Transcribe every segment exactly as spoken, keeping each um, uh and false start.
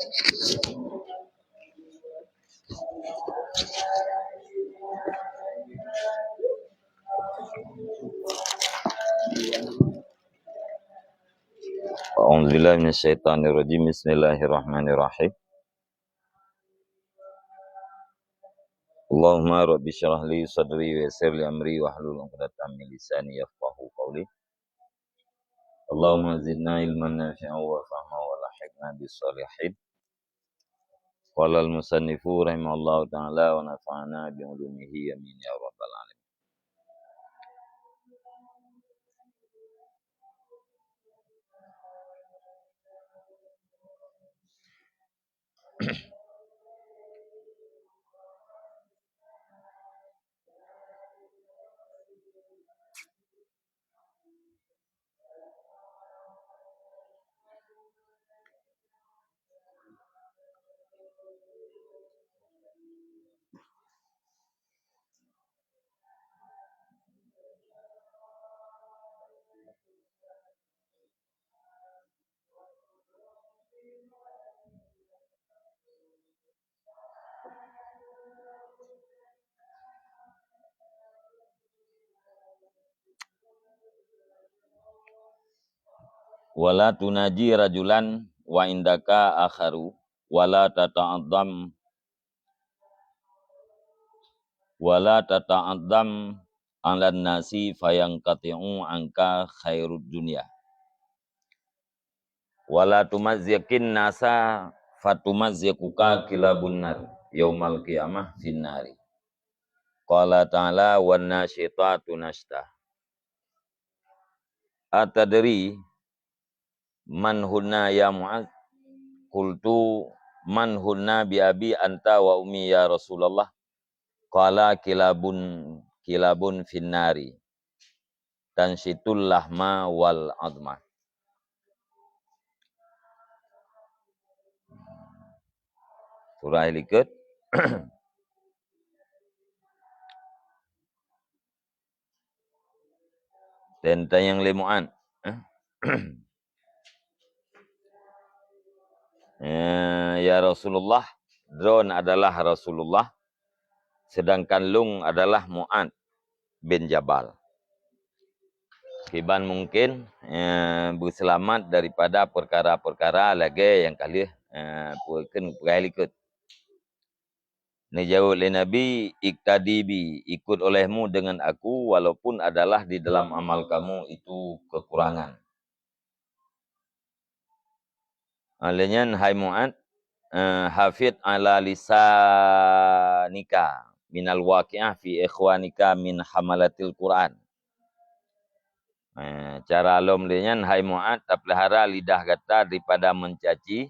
أعوذ بالله من الشيطان الرجيم. بسم الله الرحمن الرحيم. اللهم رب اشرح لي صدري ويسر لي أمري واحلل عقدة من لساني يفقهوا قولي. اللهم زدنا علما نافعا وفهما وألحقنا بالصالحين. قال المصنف رحمه الله تعالى ونفعنا بعلومه آمين يا رب العالمين. Wala tunaji rajulan wa indaka akharu, wala tata'azzam, wala tata'azzam 'alan nasi fayanqati'u 'anka khairud dunya. Wala tumazziqin nasa fatumazziquka kilabun nar yaumal qiyamah fin nari. Qala ta'ala, "Wan nasyitatu nasyta." "Atadri man hunna ya Mu'adz?" Qultu, "Man hunna bi abi anta wa ummi ya Rasulullah?" Qala, "Kilabun, kilabun fin nari, tansyitul lahma wal 'azma." Surah likot. Teuntang nyang lé Mu'adz. Eh, ya Rasulullah, droen adalah Rasulullah, sedangkan lôn adalah Mu'adz bin Jabal. Kiban mungken, eh, beuseulamat daripada peukara-peukara lagée nyang ka lheueh, eh, peue kheun peugah likot. Neujaweueb lé Nabi, "Iqtadi bi, ikut olehmu dengan aku, walaupun adalah di dalam amal kamu itu kekurangan." Ah, lé nyan, hai Mu'adz, eh, "Hafidz 'ala lisanika minal waqi'ah fi ikhwanika min hamalatil Qur'an." Eh, cara lom lé nyan, hai Mu'adz, tapeulihara lidah gata daripada meucaci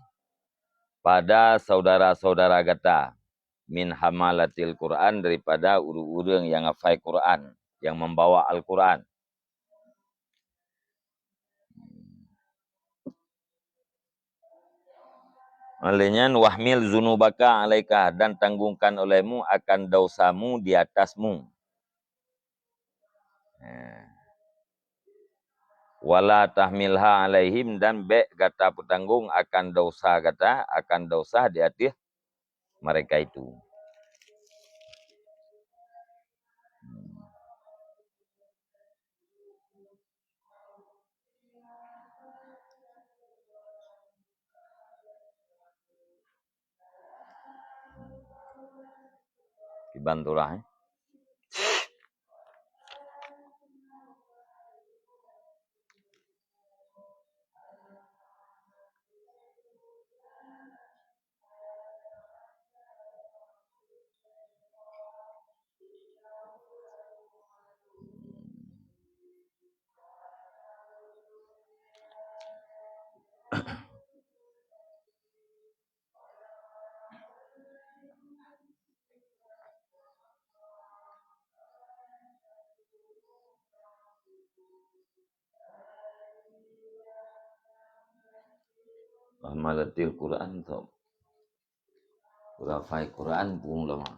pada saudara-saudara gata, min hamalatil Qur'an, daripada ureuëng-ureuëng nyang hafai Qur'an, nyang membawa Al-Qur'an. Oleh nyan, "Wahmil zunubaka 'alaika," dan tanggongkan olehmu akan dosamu di atasmu. Eh. "Wala tahmilha 'alaihim," dan bék gata peutanggong akan dosa gata, akan dosa di ateueh mereka itu. Kiban turah, eh. Hamalatil Quran tu. Hafai Quran pun ulama.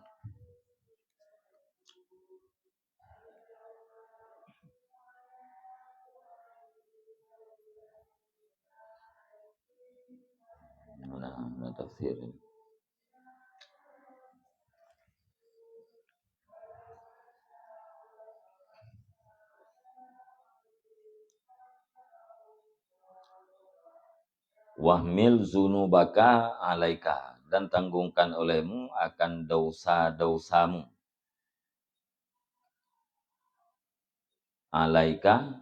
Nah, Nah, tafsir. "Wahmil zunubaka alaika," dan tanggungkan olehmu akan dosa-dosamu. Alaika,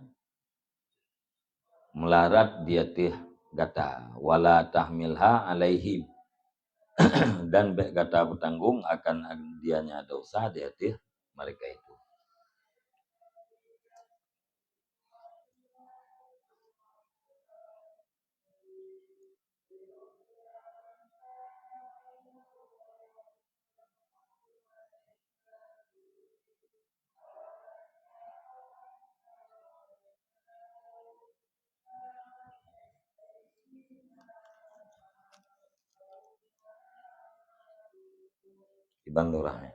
meularat di ateueh gata, wala tahmilha alaihim, dan bék gata peutanggong akan dia nyan dosa di ateueh mereka itu. Ibang lurah, eh.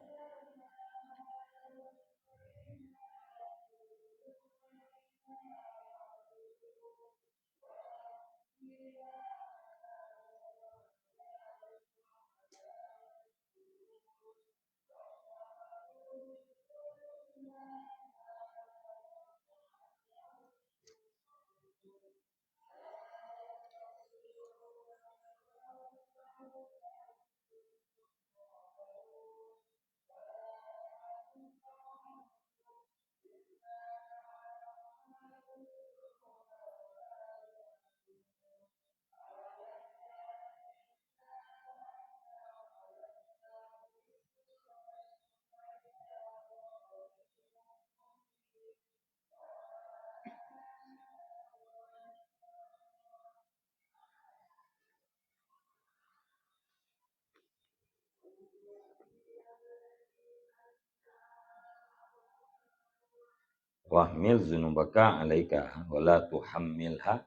"Wahmil zunubaka alaika, wala tuhammilha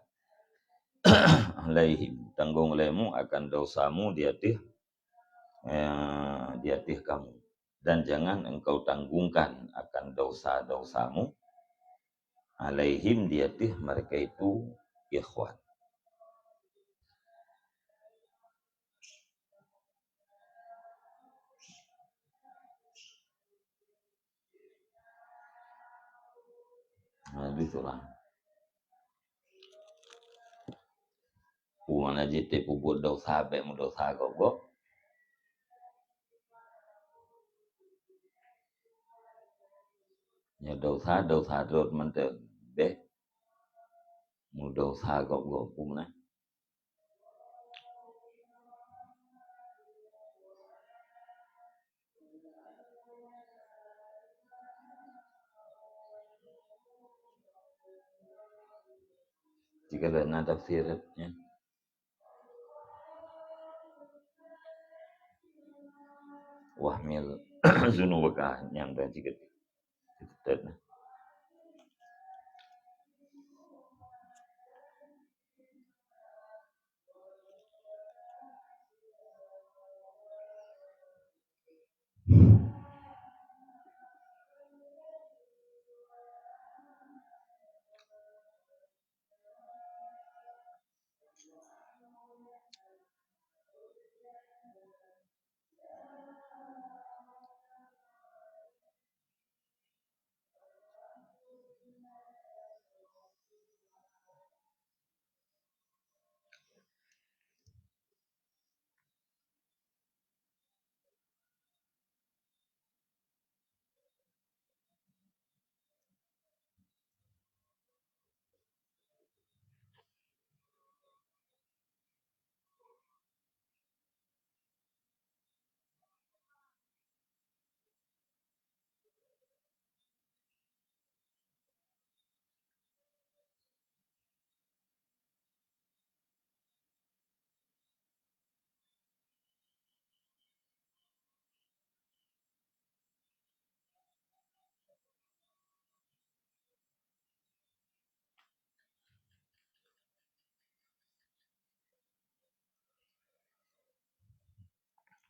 alaihim." Tanggong olehmu akan dosamu di ateueh, eh, di ateueh kamu. Dan jangan engkau tanggungkan akan dosa-dosamu alaihim, di ateueh mereka itu, ikhwan. Nah, di surah. Peue makna jih teupeue buet dosa, bék meudosa gob-gob. Nyoe dosa, dosa rot mantong, bék meudosa gob-gob, peue makna? Jika na tafsir, ya. "Wahmil zunubaka," nyang dan jika.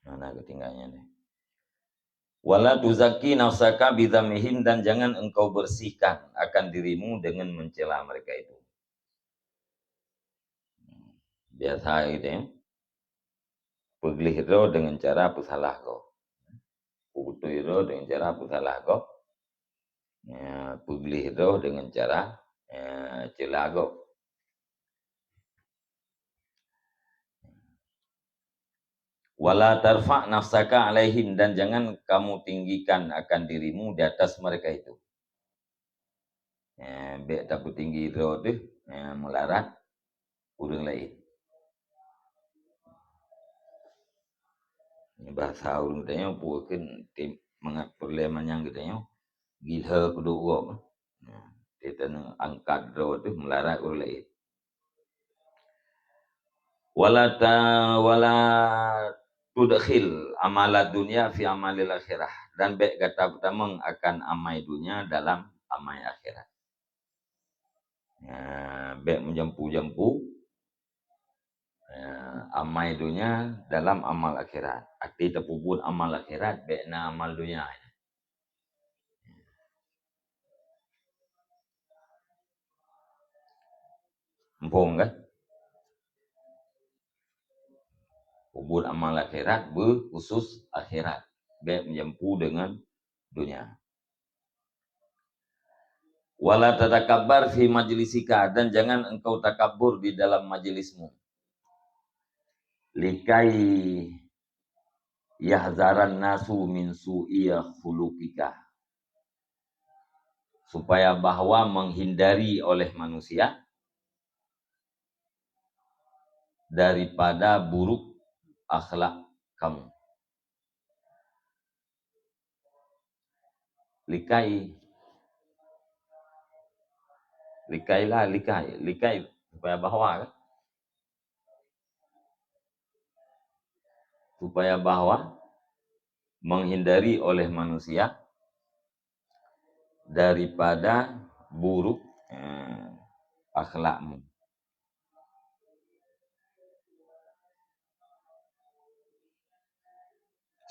Mana ketinggalannya nih? "Wala tuzakki nafsaka bidzamihim," dan jangan engkau bersihkan akan dirimu dengan mencela mereka itu. Biasa gitu ya. Peugleh droe deungon cara peusalah gob. Peubeutôi droe deungon cara peusalah gob. Ya, peugleh droe deungon cara, ya, ceula gob. "Wala tarfa' nafsaka 'alaihim," dan jangan kamu tinggikan akan dirimu di atas mereka itu. Eh, bèk tapeutinggi droe teuh, eh, meularat ureueng laén. Bahasa ureueng tanyoe peue kheun, mangat peureulèe manyang geutanyoe, gila keuduek gob. Nah, teuh taneuk angkat droe teuh meularat ureueng laén. "Wala ta-, wala tudkhil amalad dunya fi amalil akhirah," dan bèk gata peutamong akan amai dunya dalam amai akhirat. Ya, bèk meujampu-jampu, ya, amai dunya dalam amal akhirat. Até tapeubuet amal akhirat, bèk na amal dunya. Muphom kan? Peubuet amal akhirat, beukhusus akhirat. Bèk meujampu deungon dunya. "Wala tatakabbar fi majlisika," dan jangan engkau takabur di dalam majlismu. "Likai yahzaran nasu min su'i khuluqika," supaya bahwa menghindari oleh manusia daripada buruk akhlak kamu. Likai. Likai lah, likai. Likai supaya bahwa kan? Supaya bahwa menghindari oleh manusia daripada buruk, eh, akhlakmu.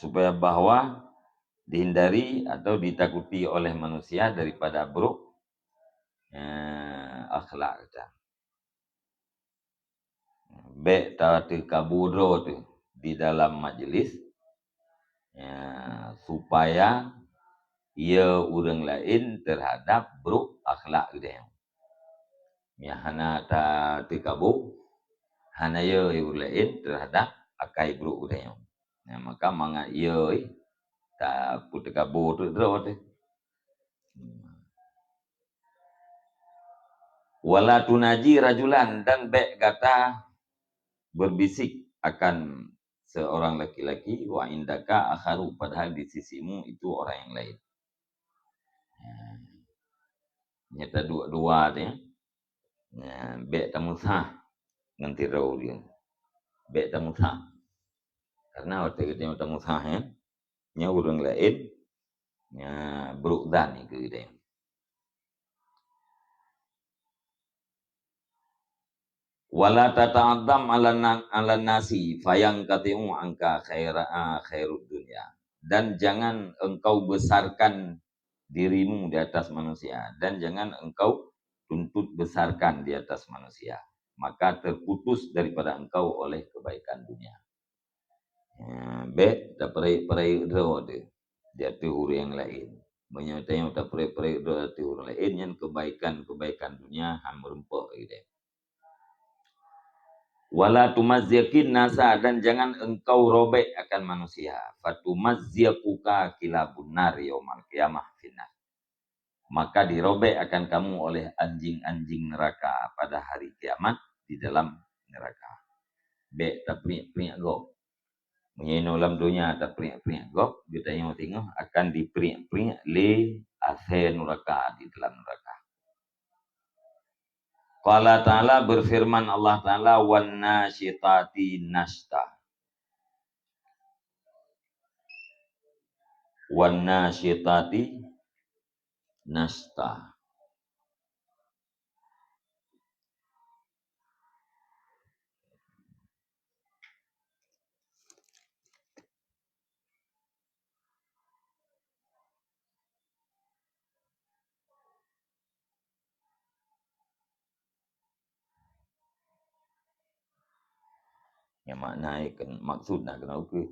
Supaya bahwa dihindari atau ditakuti oleh manusia daripada buruk, eh, akhlak kita. Bèk tateukabu droe teuh di dalam majlis, ya, supaya yö ureueng laén teuhadap brok akhlak geutanyoe. Meunyo hana tateukabu, hana yö ureueng laén teuhadap akai brok geutanyoe. Nah, maka mangat yö tapeuteukabu teuk droe teuh. "Wala tunaji rajulan," dan bèk gata berbisik akan seorang laki-laki, "wa indaka akharu," padahal di sisimu itu orang yang lain. Nyan taduek dua teuh, ya. Nyan, bèk tamusah ngon sidroe ureueng. Bèk tamusah. Karena watèe geutanyoe tamusah, ya, nyan ureueng laén, nyan brok zan keu geutanyoe. "Wala tata'azzam 'alan na-, 'alan nasi fayanqati'u 'anka khaira-, a, khairud dunya." Dan jangan engkau besarkan dirimu di atas manusia, dan jangan engkau tuntut besarkan di atas manusia, maka terputus daripada engkau oleh kebaikan dunia. Ha, bèk tapeurayek-peurayek droe teuh di ateueh ureueng laén. Meunyoe tanyoe tapeurayek-peurayek droe di ateueh ureueng laén, nyan keubaikan-keubaikan dunia han meurumpok lé. "Wala tumazziqin nasa," dan jangan engkau robek akan manusia. "Fatumazziquka kilabun nar yaumal qiyamah finnar." Maka dirobek akan kamu oleh anjing-anjing neraka pada hari kiamat di dalam neraka. Bèk tapriek-priek gob. Meunyoe inoe lam donya tapriek-priek gob, geutanyoe singoh akan dipriek-priek lé asèe nuraka di dalam nuraka. Qala Ta'ala, berfirman Allah Ta'ala, "Wan nasyitati nasyta." "Wan nasyitati nasyta." Nyang makna, maksud na keunoe kheueh.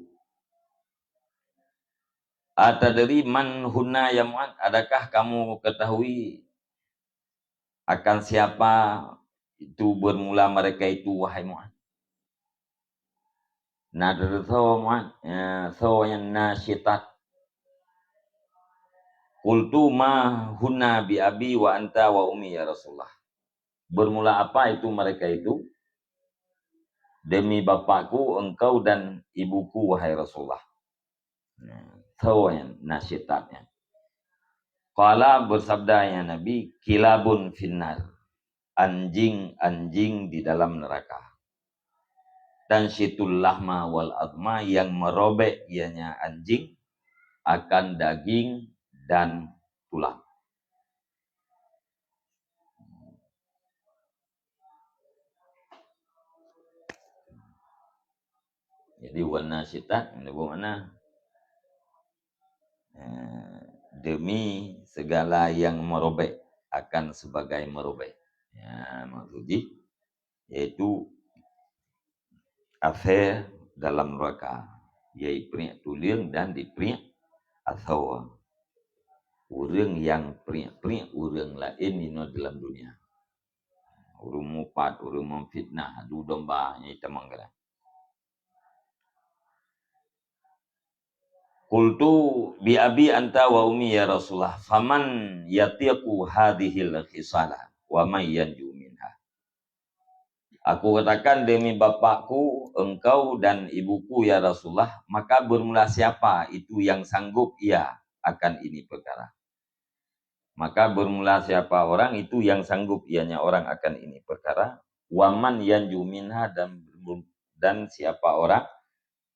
"Atadri man hunna ya Mu'ad?" Adakah kamu ketahui akan siapa itu bermula mereka itu, wahai Mu'ad? Na teutusoe Mu'ad, eh, soe nyang na syitat. "Qultu ma hunna bi abi wa anta wa ummi ya Rasulullah." Bermula apa itu mereka itu? "Demi bapakku, engkau dan ibuku, wahai Rasulullah." Nah, soe nyang na syitat nyan. Qala, bersabda ya Nabi, "Kilabun finnar." Anjing-anjing di dalam neraka. "Tansyitul lahma wal azma," yang merobek ianya anjing akan daging dan tulang. Jadi, wan nasyitat, meunyoe makna, eh, demi segala yang merobek, akan sebagai merobek. Ya, maksud jih, yaitu asée dalam neraka, yaitu priek tuleueng dan di priek asoe. Ureuëng nyang priek-priek ureuëng laén inoe dalam dunia. Ureuëng mupat, ureuëng memfitnah, adu domba, nyang itamong keunan. "Qultu bi abi anta wa ummi ya Rasulullah, faman yatiqu hadhil khisala wa man yanju minha?" Aku katakan, "Demi bapakku, engkau dan ibuku, ya Rasulullah, maka bermula siapa itu yang sanggup ia akan ini perkara?" Maka bermula siapa orang itu yang sanggup ianya orang akan ini perkara, "Wa man yanju minha," dan, dan siapa orang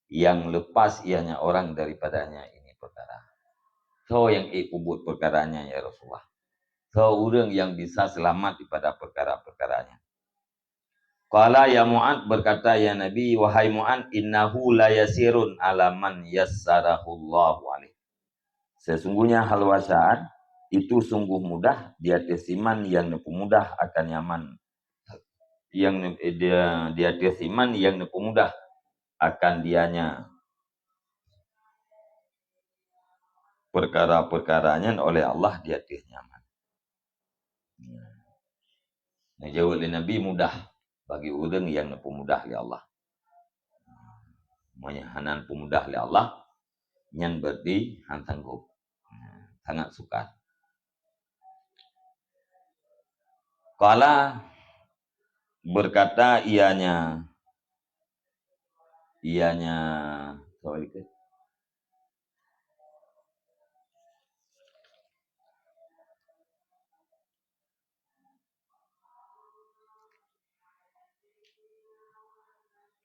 yang lepas ianya orang daripadanya ini perkara. Soe nyang ék peubuet perkaranya, ya Rasulullah? Soe ureuëng nyang bisa selamat daripada perkara-perkaranya? Qala ya Mu'ad, berkata ya Nabi, "Wahai Mu'ad, innahu layasirun ala man yassarahullahu alaih." Sesungguhnya hal wasaan itu sungguh mudah di atas iman yang neupumudah akan nyaman, yang ne-, eh, dia, di atas iman yang neupumudah akan dianya perkara-perkara nyan oleh Allah di atas nyaman. Neujaweueb lé Nabi, mudah bagi ureuëng nyang neupumudah lé Allah. Meunyoe hana neupumudah lé Allah, nyan berarti han sanggob. Sangat sukar. Qala, berkata ianya, ianya, sorry,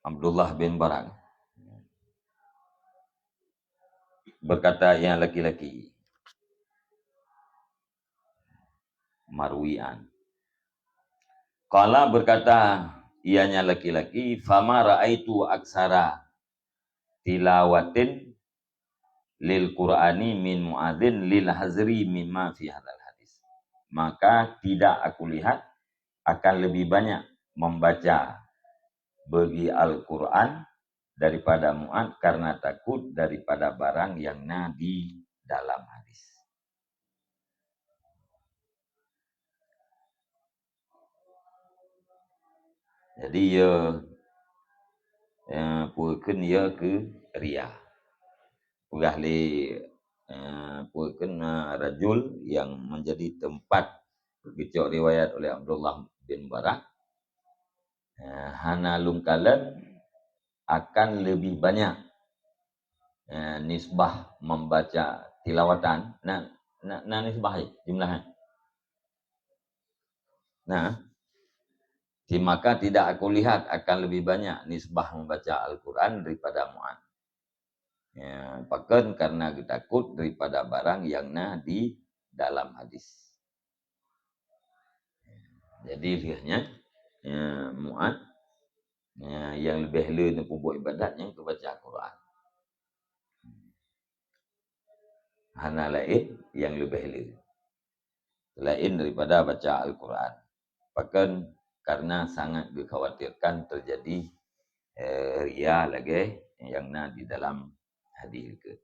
Abdullah bin Barak. Berkata yang laki-laki, marwian. Qala, berkata ianya laki-laki, "Fama ra'aitu aksara tilawatin lil Qur'ani min Mu'adzin lil hazri mimma fi hadzal hadis." Maka tidak aku lihat akan lebih banyak membaca bagi Al-Quran daripada Mu'adz karena takut daripada barang yang na di dalam hadis. Jadi, ya, eh, peue kheun ya keu ria. Peugah lé, eh, peue kheun, eh, rajul yang menjadi tempat geucok riwayat oleh Abdullah bin Barak, eh, hana lôn kalon akan lebih banyak, eh, nisbah membaca tilawatan. Na, na, na nisbah jih jumlah, eh? Nah, ti-, maka tidak aku lihat akan lebih banyak nisbah membaca Al-Quran daripada Mu'adz. Ya, pakon karena geutakot daripada barang yang na di dalam hadis. Jadi, lheueh nyan, ya, Mu'adz, ya, yang leubeh le neupeubuet ibadat nyan keu baca Al-Quran. Hana laén yang leubeh le laén daripada baca Al-Quran. Pakon? Karena sangat geukhawatirkan terjadi, eh, ria lagèe nyang na di dalam hadis keu.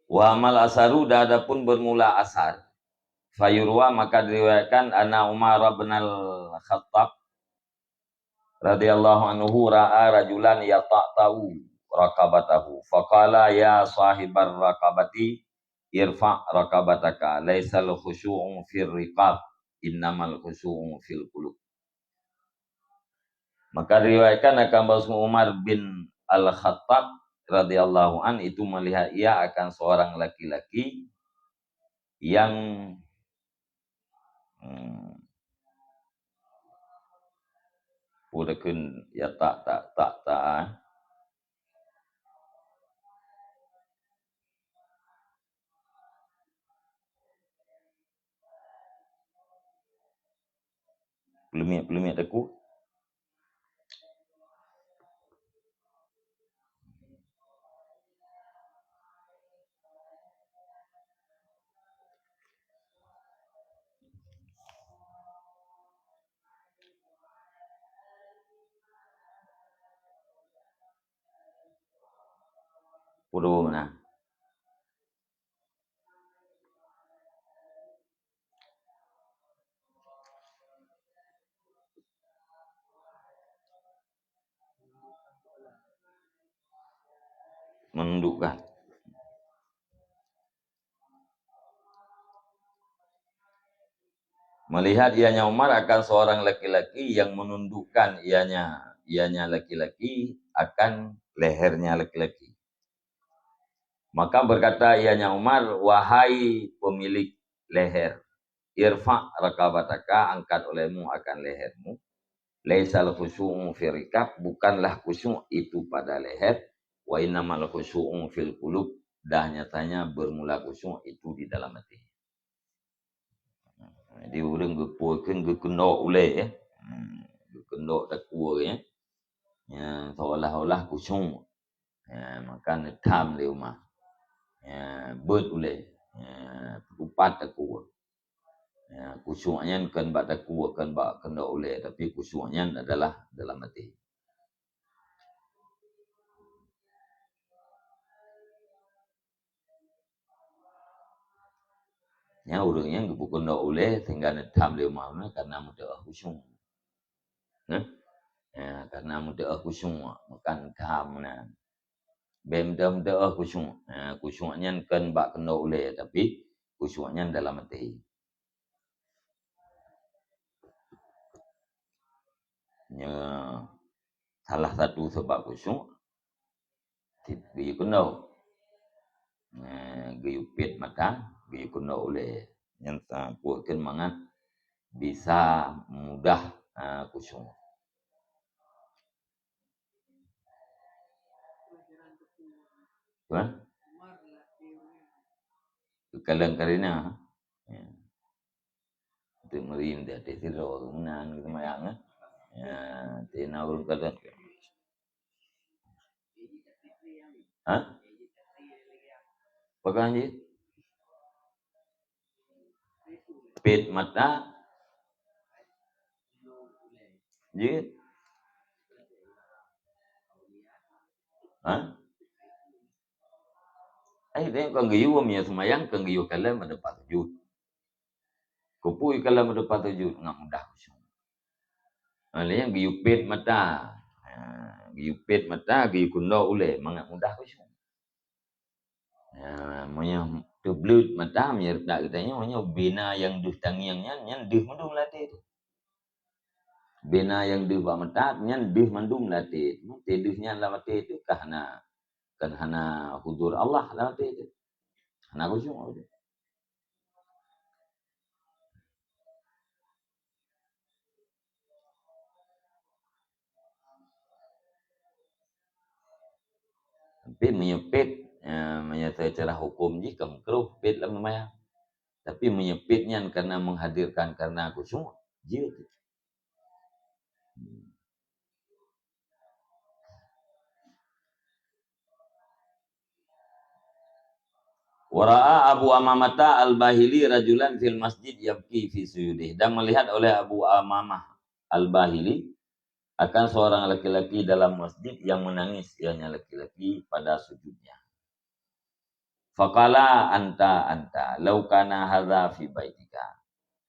Wa amal asaru, dan adapun bermula asar, fayurwa, maka diriwayatkan, anna Umar bin Al-Khattab radhiyallahu anhu ra'a rajulan yata'ta'u raqabatahu, faqala, "Ya sahibar raqabati, irfa' raqabataka, laisal khusyu'u fir riqab, innamal khusyu'u fil qulub." Maka diriwayatkan akan bahwasanya Umar bin Al-Khattab radhiyallahu an itu melihat ia akan seorang laki-laki yang, hmm, peue takheun, ya, tak, tak, tak, tak, eh. Peuleumiek-peuleumiek takue. Peurumoh na. Menundukkan. Melihat ianya Umar akan seorang laki-laki yang menundukkan ianya, ianya laki-laki akan lehernya laki-laki. Maka berkata ianya Umar, "Wahai pemilik leher, irfa' raqabataka, angkat olehmu akan lehermu. Laisal khusyu'u fir riqab, bukanlah khusyuk itu pada leher. Wa innamal khusyu'u fil qulub, dah nyatanya bermula khusyuk itu di dalam hati." Jadi, ureueng geupue kheun geukeundok ulèe, ya. Hmm, geukeundok takue, ya. Ya, seolah-olah khusyuk. Ya, maka neutham lé umat. Ya, beuet ulèe. Ya, peutupat takue. Ya, khusyuk nyan kon bak takue, kon bak keundok ulèe, tapi khusyuk nyan adalah dalam até. Nyan ureueng nyang geupeukeundok ulèe sehingga neutham lé umat karena meuteu'oh khusyuk. Nah, ya, karena meuteu'oh khusyuk, maka neutham meunan. Bèk meuteu'oh khusyuk. Ya, khusyuk nyan kon bak keundok ulèe, tapi khusyuk nyan dalam até. Nyoe salah satu sabab khusyuk, geuyue keundok. Eh, geuyue pet mata, geuyue keundok ulèe. Nyan sa-, buet keu mangat bisa mudah, eh, khusyuk. Hah? Keukalon kareuna. Ya. Untuk meurim di até sidroe meunan geumayang, eh. Ya, tina ureueng kadang. Hah? Pegang je. Pet mata. Jeuet. Ha? Eh, dia kan geuyue meunyoe seumayang, kan geuyue kalon pada pat sujud. Keupeue kalon pada pat sujud, ngat mudah khusyuk. Ha, lé nyang geuyue pet mata. Ha, geuyue pet mata, geuyue keundok ulèe, mangat mudah khusyuk. Ya, meunyoe teubleuet mata, meunyoe dak geutanyoe, meunyoe bina nyang deuh tangieng nyan, nyan deuh mandum lam até teuh. Bina nyang deuh bak mata, nyan deuh mandum lam até teuh. Maté deuh nyan lam até teuh ka hana, kan hana huzur Allah lam até teuh. Hana khusyuk. Tapi meunyoe pet, eh, meunyoe secara huköm jih ka makruh pet lam seumayang. Tapi meunyoe pet nyan karena menghadirkan, karena khusyuk, jeuet. Wa ra'a Abu Umamata Al-Bahili rajulan fil masjid yabki fi sujudih. Dan melihat oleh Abu Umamah Al-Bahili akan seorang laki-laki dalam masjid yang menangis, ianya laki-laki pada sujudnya. Faqala, "Anta, anta, law kana hadza fi baitika."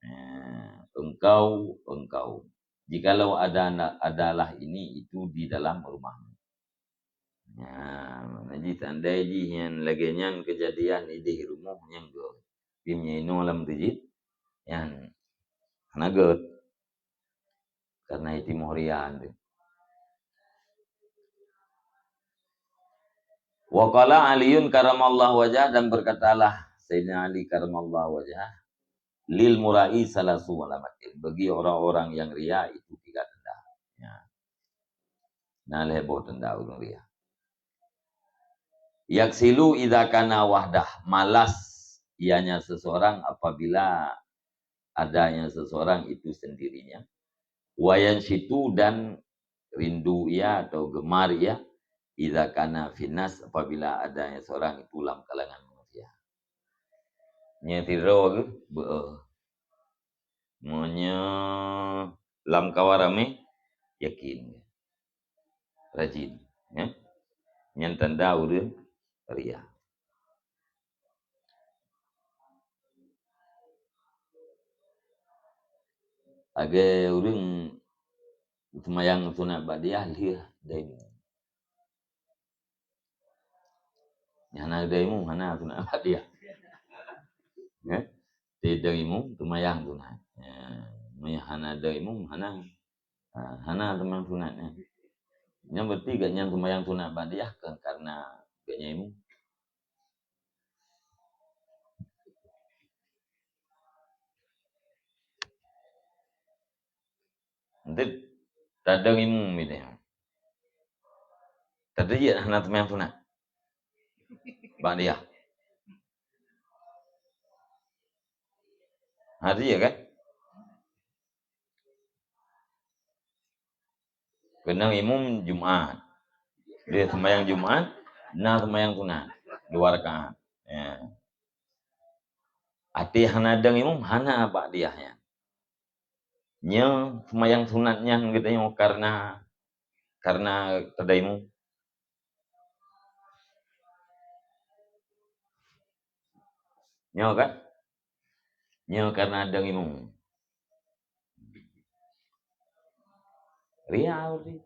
Eh, engkau, engkau. Jikalau ada, adalah ini, itu di dalam rumahmu. Nah, jadi tandai jih nyan lagèe nyan keujadian idéh rumoh nyang gèt. Tapi meunyoe inoe lam teujeuet, nyan hana gèt. Karena itimoh ria tu. Wa qala Aliun karamallahu wajhah, dan berkatalah Sayyidina Ali karamallahu wajhah, "Lil mura'i salasu alamatin." Bagi orang-orang yang ria itu tiga tanda. Ya. Nah, lhèe boh tanda ureueng ria. Yaksilu idza kana wahdah, malas ianya seseorang apabila adanya seseorang itu sendirinya. Wayan situ, dan rindu ia atau gemar ia, idza kana finnas, apabila adanya seorang itu lam kalangan manusia. Nyan sidroe geuh beu. Meunyoe lam kawan ramé, yakin. Rajin, ya. Nyan tanda ureueng ria. Lagèe ureueng seumayang sunat ba'diyah lheueh daimu. Nyang hana daimu hana sunat ba'diyah. Ya? Daimu seumayang sunat. Ya. Meunyo hana daimu hana. Ha, hana seumayang sunat nyan. Nyan berarti gobnyan seumayang sunat ba'diyah kan karena gobnyan imum. Enteuk tadong imum itu. Tadi ya hana seumayang sunat. Ba'diyah. Ha, dia kan? Keunong imum Jumat. Dia sembahyang Jumat, na sembahyang sunat. Dua rakaat. Ya. Até hana dong imum, hana ba'diyah nyan. Nyoe sembahyang sunat nyan geutanyoe karena, karena tadong imum. Nyoe kan? Nyoe karena dong imum. Ria ureueng.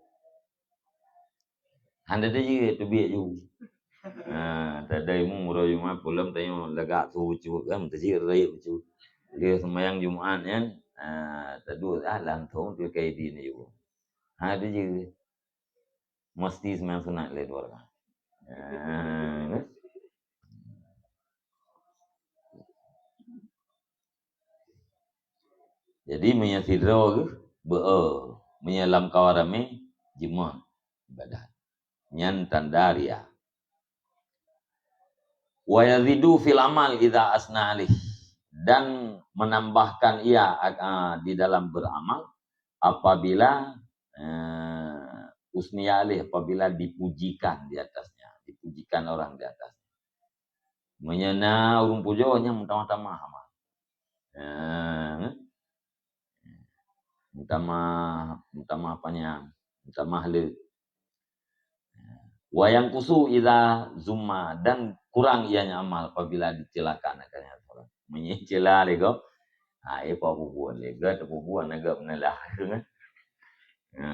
Hana teubiet ju. Ha, tadong imum uroe Jumat peulom tanyoe lagak su bacut kan, teubiet rayeuk bacut. Lheueh sembahyang Jumat nyan, ha, taduek ah langsung teukai di nyoe. Hana teubiet. Mesti sembahyang sunat lé dua rakaat. Ha, kan? Jadi meunyoe sidroe geuh beu, meunyoe lam kawan ramé jeuet ibadat. Nyan tanda ria. Wa yazidu fil amal idza asna alaih, dan menambahkan ia, a, di dalam beramal apabila, eh, usniya alaih, apabila dipujikan di atasnya, dipujikan orang di atasnya. Meunyoe na ureueng pujoe nyan meutamah-tamah amal. Eh, meutamah, meutamah panyang, meutamah le. Wa yanqusu idza zumma, dan kurang ianya amal apabila dicelakan akan nyan. Meunyoe cela lé gob, ha, eh, peubuet lé gob, peubuet lé gob neulah. Ha.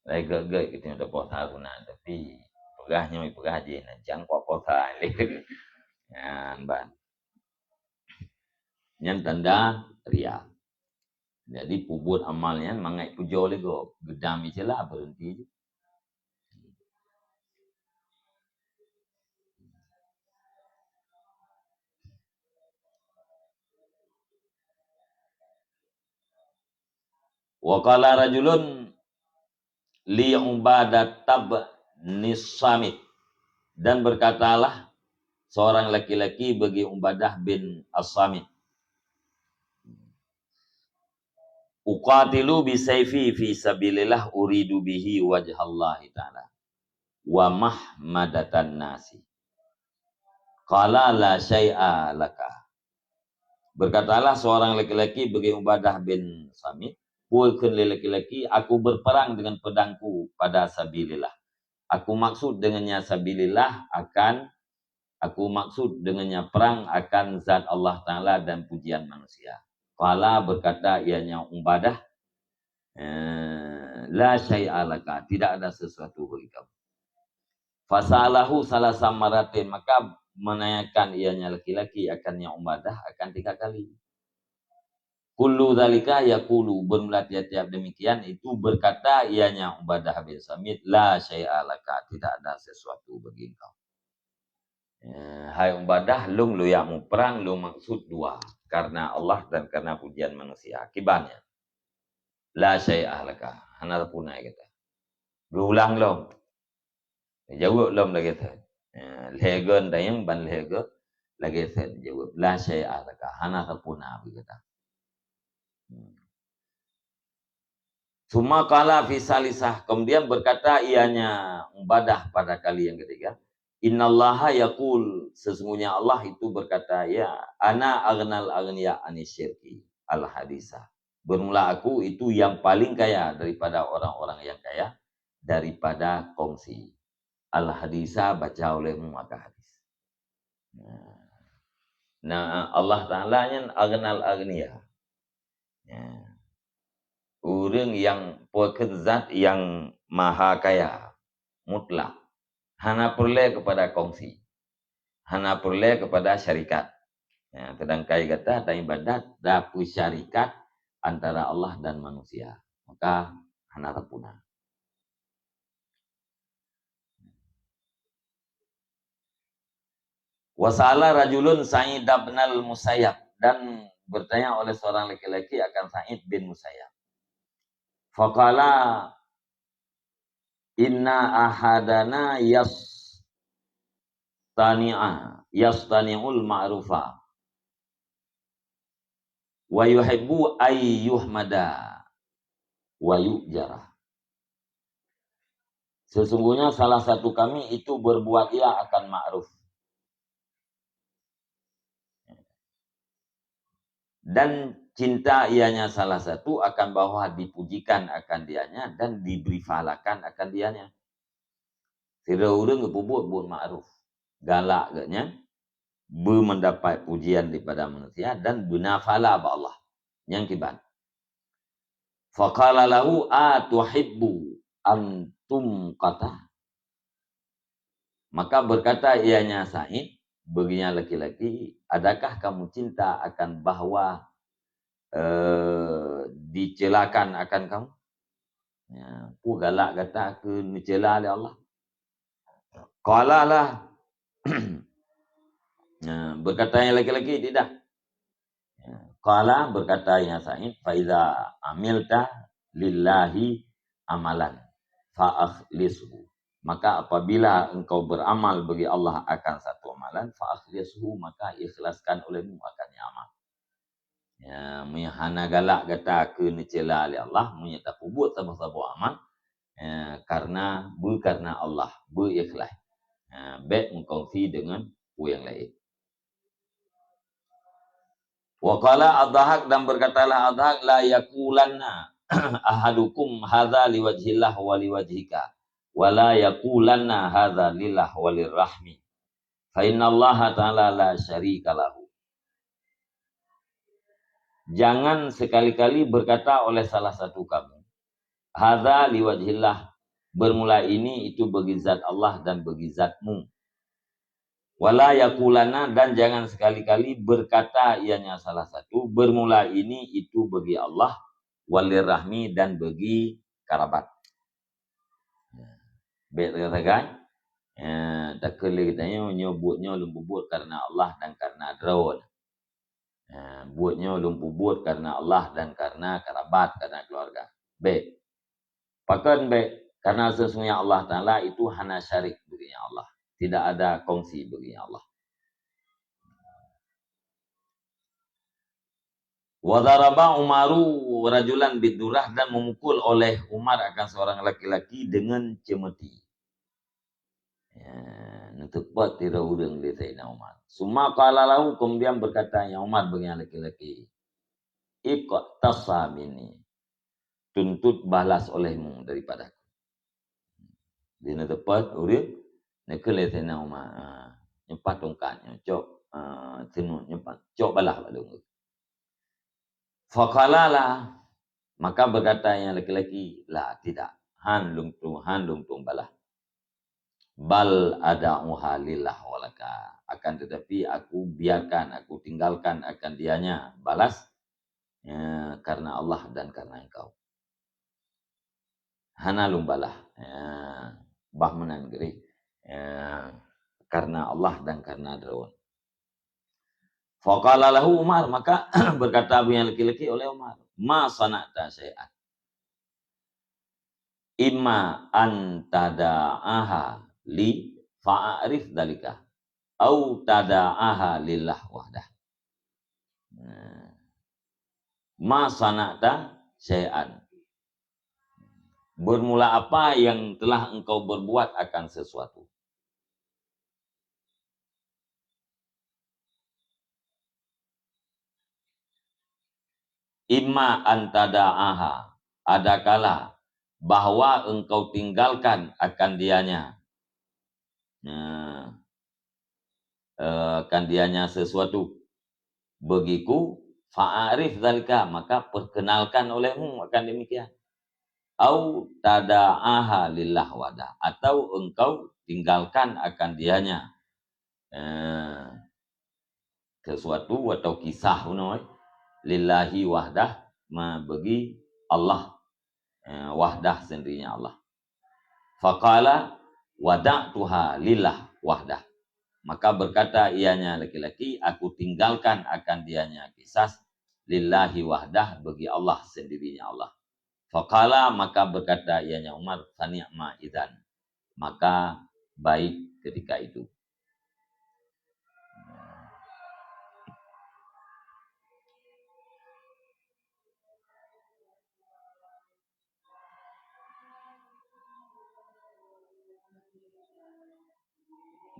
Lé gob-gob kita nyoe puasa guna, tapi peugah nyoe, peugah jih, na jang kuat puasa lé. Nyan ban. Nyan tanda ria. Jadi, peubuet amal nyan mangat pujoe lé gob, geudam cela, berhenti. Wa qala rajulun li Ubadah bin Samit, dan berkatalah seorang laki-laki bagi Ubadah bin As-Samit, "Uqatilu bi saifi fi sabilillah uridu bihi wajhallahi ta'ala wa mahmadatan nasi." Qala la syai'a laka. Berkatalah seorang laki-laki bagi Ubadah bin Samit, peue kheun lé laki-laki, "Aku berperang dengan pedangku pada sabilillah. Aku maksud dengannya sabilillah akan, aku maksud dengannya perang akan zat Allah Ta'ala dan pujian manusia." Qala, berkata ianya Ubadah, eh, "La syai'a laka, tidak ada sesuatu bagi kamu." Fasalahu salasa maratin, maka menanyakan ianya laki-laki akan yang Ubadah akan tiga kali. Kullu dzalika yaqulu, bermula tiap-tiap demikian itu berkata ianya Ubadah bin Samit, "La syai'a laka, tidak ada sesuatu bagi engkau." Eh, hai Ubadah, lôn lôn jak muprang, lôn maksud dua, karena Allah dan karena pujian manusia. Akibatnya, la syai'a laka, hana teupuna gata. Geuulang lom. Jaweueb lom lagée thon. Ha, lhée go tanyong ban lhée go lagée thon jaweueb, "La syai'a laka, hana teupuna bagi gata." Hmm. Summa qala fi salisah, kemudian berkata ianya Ubadah pada kali yang ketiga, "Innallaha yaqul, sesungguhnya Allah itu berkata, ya, ana aghnal aghniya anis syirki." Al-Hadisah. Bermula aku itu yang paling kaya daripada orang-orang yang kaya, daripada kongsi. Al-Hadisah, baca olehmu maka hadis. Nah, nah, Allah Ta'ala nyan aghnal aghniya. Ya. Ureuëng nyang peue kheun zat nyang maha kaya, mutlak. Hana peureulée keupada kongsi. Hana peureulée keupada syarikat. Ya, seudangkan gata dan ibadat tapeusyarikat antara Allah dan manusia. Maka hana teupuna. Wa sa'ala rajulun Sa'id bin al-Musayyab, dan bertanya oleh seorang laki-laki akan Sa'id bin Musayyab. Faqala, "Inna ahadana yastani'a, yastani'ul ma'rufa. Wa yuhibbu ay yuhmada wa yu'jara." Sesungguhnya salah satu kami itu berbuat ia akan ma'ruf. Dan cinta ianya salah satu akan bahwa dipujikan akan dianya dan diberi pahlakan akan dianya. Sidroe ureuëng geupeubuet buet ma'ruf, galak geuh nyan, beumeundapat pujian daripada manusia dan beuna pahala bak Allah. Nyang kiban. Faqala lahu, "Atuhibbu an tunqata?" Maka berkata ianya Sa'id, bagi nyan laki-laki, "Adakah kamu cinta akan bahwa, eh, dicelakan akan kamu?" Ya, peue galak gata keu neucela lé Allah? Qala la. Ya, berkata yang laki-laki, "Tidak." Ya, qala, berkata yang Sa'id, "Fa iza amilta lillahi amalan fa akhlishu." Maka apabila engkau beramal bagi Allah akan satu amalan, fa akhlishu, maka ikhlaskan olehmu akan nyan amal. Ya, meunyoe hana galak gata keu neucela lé Allah, meunyoe tapeubuet saboh-saboh amal, ya, karena, beu karena Allah, beu ikhlas. Ya, bék meukongsi deungon peue nyang laén. Wa qala Adhahak, dan berkatalah Adhahak, "La yaqulanna ahadukum hadza liwajhillah wa liwajhika, wa la yaqulanna hadza lillah wa lirrahmi. Fa innallaha ta'ala la syarika lahu." Jangan sekali-kali berkata oleh salah satu kamu, "Hadza liwajhillah, bermula ini itu bagi zat Allah dan bagi zatmu." "Wa la yaqulanna," dan jangan sekali-kali berkata ianya salah satu, "Bermula ini itu bagi Allah, wa lirrahmi, dan bagi karabat." Bék sagai-sagai. Ya, takheun lé geutanyoe, nyoe buet nyoe lôn peubuet karena Allah dan karena droe. Ya, buet nyoe lôn peubuet karena Allah dan karena karabat, karena keluarga. Bék. Pakon bék? Karena sesungguhnya Allah Ta'ala itu hana syarik bagi Allah. Tidak ada kongsi bagi Allah. Wa daraba Umaru rajulan bidurah, dan memukul oleh Umar akan seorang laki-laki dengan cemeti. Ya, neuteupot sidroe ureuëng lé Saidina Umar. Summa qala lahu, kemudian berkata ya Umar bagi laki-laki, "Iqtasa minni, tuntut balas olehmu daripadaku." Di neuteupot ureuëng, neukheun lé Saidina Umar, ah, nyoe pat tungkat nyoe, cok, ah, seunut nyoe pat, cok balah bak lôn. Faqala la, maka berkata yang laki-laki, "La, tidak. Han lôn tueng, han lôn tueng balah. Bal ada'uha lillah wa laka. Akan tetapi aku biarkan, aku tinggalkan akan dianya balas, ya, karena Allah dan karena engkau. Hana lôn balah." Ya, bah meunan geuréh. Ya, karena Allah dan karena droen. Faqala lahu Umar, maka berkata bagi laki-laki oleh Umar, "Ma sana'ta syai'an. Imma an tada'aha li fa'arif dalika, au tada'aha lillah wahdah." Nah. "Ma sana'ta syai'an." Bermula apa yang telah engkau berbuat akan sesuatu? "Imma an tada'aha, adakala bahwa engkau tinggalkan akan dianya, nah, eh, akan dianya sesuatu bagiku, fa'arif zalika, maka perkenalkan olehmu akan demikian. Au tada'aha lillah wahdah, atau engkau tinggalkan akan dianya, eh, sesuatu atau kisah bunoe, lillahi wahdah, ma-, bagi Allah, eh, wahdah, sendirinya Allah. Faqala wada'tuha lillah wahdah. Maka berkata ianya laki-laki, "Aku tinggalkan akan dianya kisah lillahi wahdah, bagi Allah, sendirinya Allah." Faqala, maka berkata ianya Umar, "Fani'ma idzan." Maka baik ketika itu.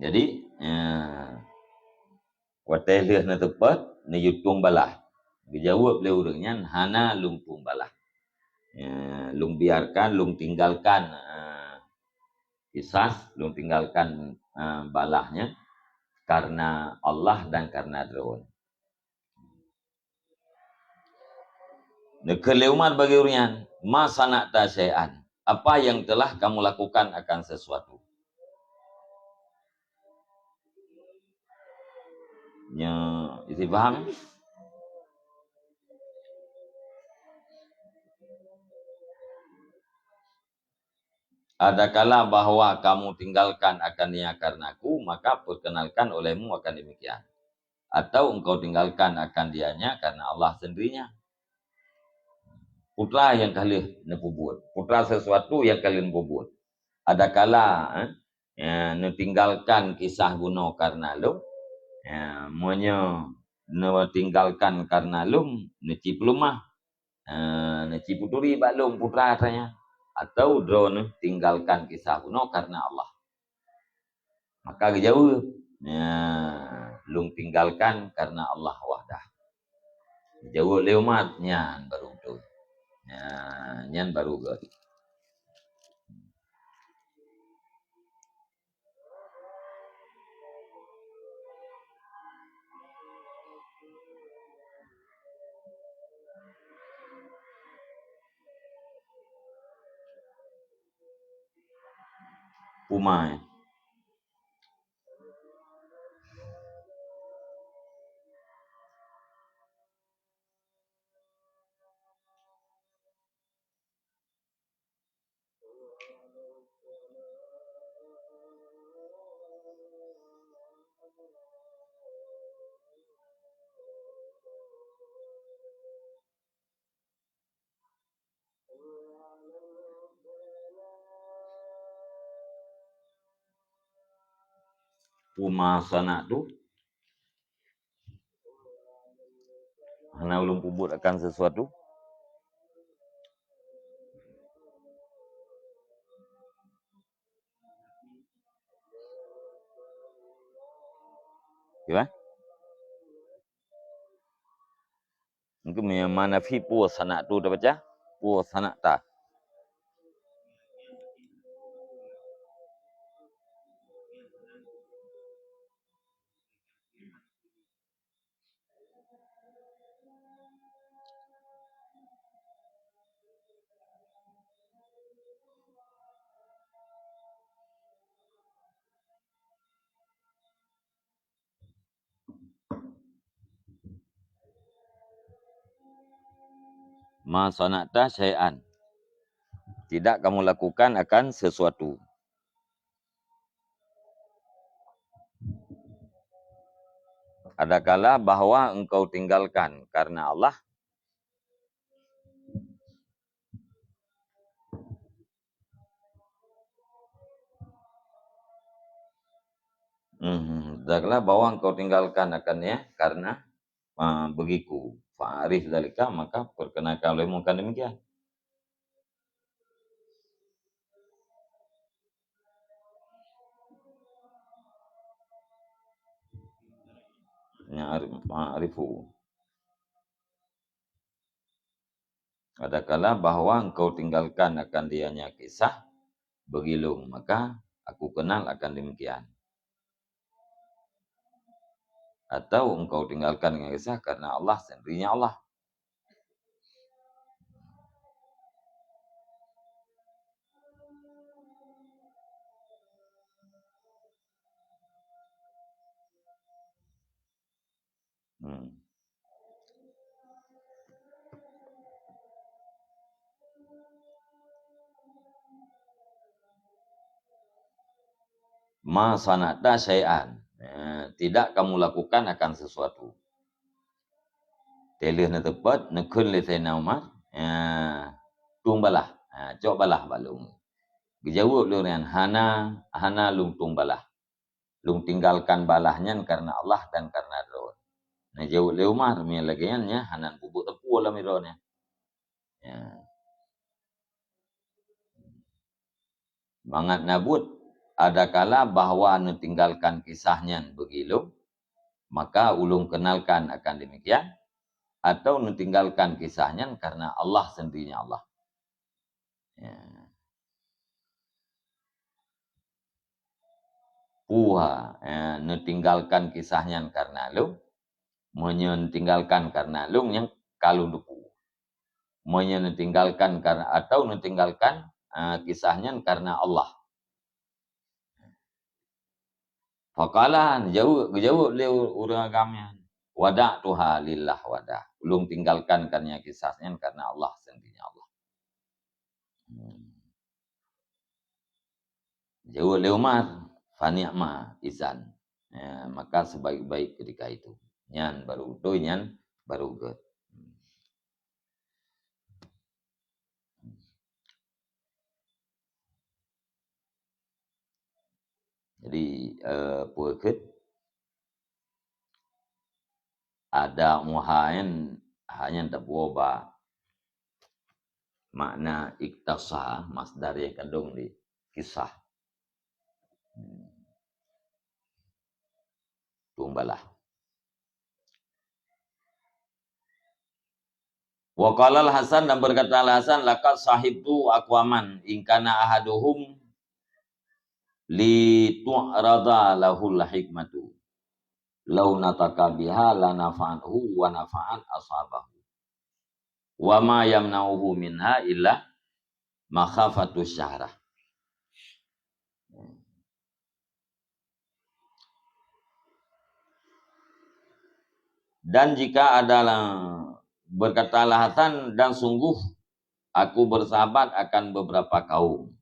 Jadi, ya, watée lheueh neuteupot, neuyue tueng balah. Geujaweueb lé ureuëng nyan, "Hana lôn tueng balah. Ya, lôn biarkan, lôn tinggalkan, eh, kisas, lôn tinggalkan, eh, balah nyan karena Allah dan karena droen." Neukheun lé Umar bagi ureuëng nyan, "Ma sana'ta syai'an?" Apa yang telah kamu lakukan akan sesuatu? Nyoe istifham. Adakala bahwa kamu tinggalkan akan nia karenaku, maka perkenalkan olehmu akan demikian. Atau engkau tinggalkan akan dianya karena Allah sendirinya. Putra nyang ka lheueh neupeubuet, putra sesuatu nyang ka lheueh neupeubuet. Adakala, eh, ya, neutinggalkan kisah bunoe karena lôn, ya, meunyoe neutinggalkan karena lôn, neuci peuleumah, eh, neuci peuturi bak lôn putra rasanya, atau droeneuh tinggalkan kisah bunoe karena Allah. Maka geujaweueb, "Ya, lôn tinggalkan karena Allah wahdah." Geujaweueb lé Umar, "Nyan baru beutôi. Ya, nyan baru göt." Puma, eh. Puma sana'tu. Hana ulôn peubuet akan sesuatu. Meunyoe ma nafi peue sana'tu tabaca? Peue sana'ta? Ma sana'ta syai'an. Tidak kamu lakukan akan sesuatu. Adakala bahwa engkau tinggalkan karena Allah. Hmm, adakala bahwa engkau tinggalkan akan, ya, karena, ah, bagiku. Fa'arif dzalika, maka perkenalkan olehmu akan demikian. Ya'rif-, fa'arifu. Adakala bahwa engkau tinggalkan akan dianya kisah, bagi lôn, maka aku kenal akan demikian. Atau engkau tinggalkan dengan kisah karena Allah, sendirinya Allah. Hmm. Ma sana'ta syai'an. Eh, tidak kamu lakukan akan sesuatu. Teulheueh neuteupot, neukheun lé Saidina Umar, eh, tueng balah. Eh, cok balah bak lôn. Geujaweueb lé ureuëng nyan, hana, hana lôn tueng balah. Lôn tinggalkan balah nyan karena Allah dan karena droe. Neujaweueb lé Umar, meunyo lagée nyan, nyan hana peubuet teupeu lam droe nyan. Ya. Mangat na buet, adakala bahwa neutinggalkan kisah nyan bagi lôn, maka ulôn kenalkan akan demikian, atau neutinggalkan kisah nyan karena Allah sendirinya Allah. Ya. Puha, ya, neutinggalkan kisah nyan karena lôn, meunyoe neutinggalkan karena lôn nyan ka lôn teupeu. Meunyoe neutinggalkan karena, atau neutinggalkan, ah, kisah nyan karena Allah. Faqala, jaweueb, geujaweueb lé ureuëng agam nyan, "Wada'tuha lillah wahdah." Ulôn tinggalkan kan nyang kisah nyan karena Allah, sendirinya Allah. Hmm. Jaweueb lé Umar, "Fa ni'ma izan." Ya, maka sebaik-baik ketika itu. Nyan baru beutôi, nyan baru gét. Jadi, eh, peue kheun? Ada muhain hanya tapuo ba makna iktasa, masdar nyang kandong di kisah. Tueng balah. Wa qala Al-Hasan, dan berkata Al-Hasan, "Laqad sahibtu aqwaman, in kana ahaduhum li tu'rada lahul hikmatu, law nataka biha la nafa'athu wa nafa'at ashabahu. Wa ma yamna'uhu minha illa makhafatu syahrah." Dan jika adalah, berkatalah Hasan, "Dan sungguh aku bersahabat akan beberapa kaum.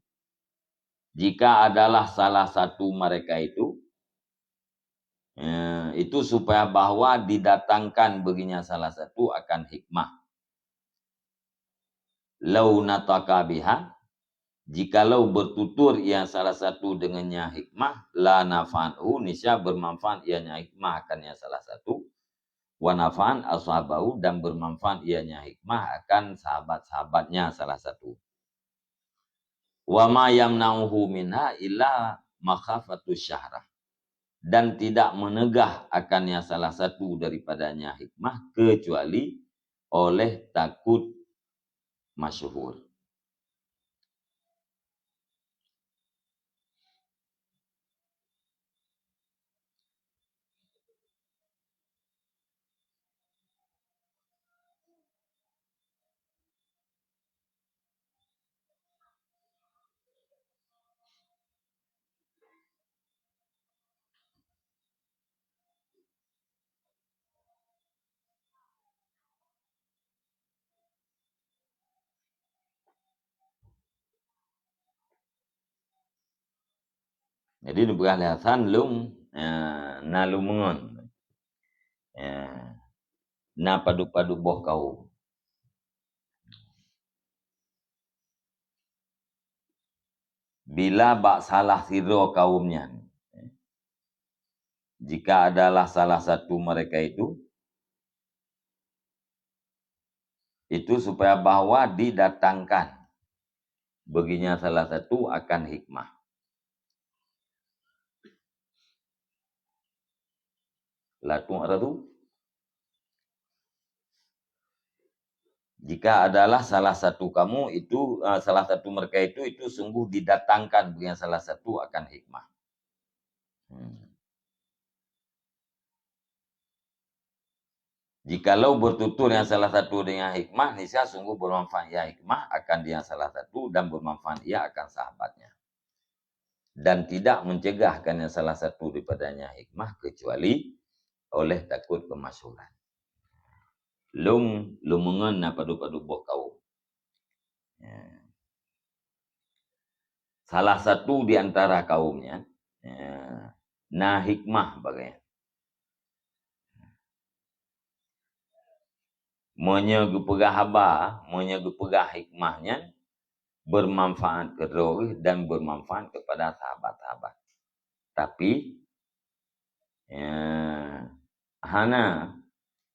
Jika adalah salah satu mereka itu, eh, itu supaya bahwa didatangkan baginya salah satu akan hikmah. Lau nataka biha, jikalau bertutur ia salah satu dengannya hikmah, la nafa'athu, niscaya bermanfaat ianya hikmah akannya salah satu, wa nafa'at ashabahu, dan bermanfaat ianya hikmah akan sahabat-sahabatnya salah satu. Wa ma yamna'uhu minha illa makhafatu syahrah." Dan tidak menegah akannya salah satu daripadanya hikmah kecuali oleh takot masyhur. Jadi, neupeugah lé Hasan, lôn, eh, na lôn meungon, eh, na padub-padub boh kawöm. Bila bak salah sidroe kawöm nyan, jika adalah salah satu mereka itu, itu supaya bahwa didatangkan baginya salah satu akan hikmah. La tu'radu. Jika adalah salah satu kamu itu, eh, salah satu mereka itu, itu sungguh didatangkan baginya salah satu akan hikmah. Hmm. Jikalau bertutur yang salah satu dengan hikmah, niscaya sungguh bermanfaat ia hikmah akan yang salah satu dan bermanfaat ia akan sahabatnya. Dan tidak mencegahkan yang salah satu daripadanya hikmah kecuali oleh takot kemasyhuran. Lôn, lôn meungon na padub-padub boh kawöm. Ya. Salah satu di antara kawöm nyan, ya, na hikmah bagai nyan. Meunyoe geupeugah haba, meunyoe geupeugah hikmah nyan, bermanfaat keu droe dan bermanfaat kepada sahabat-sahabat. Tapi, ya, hana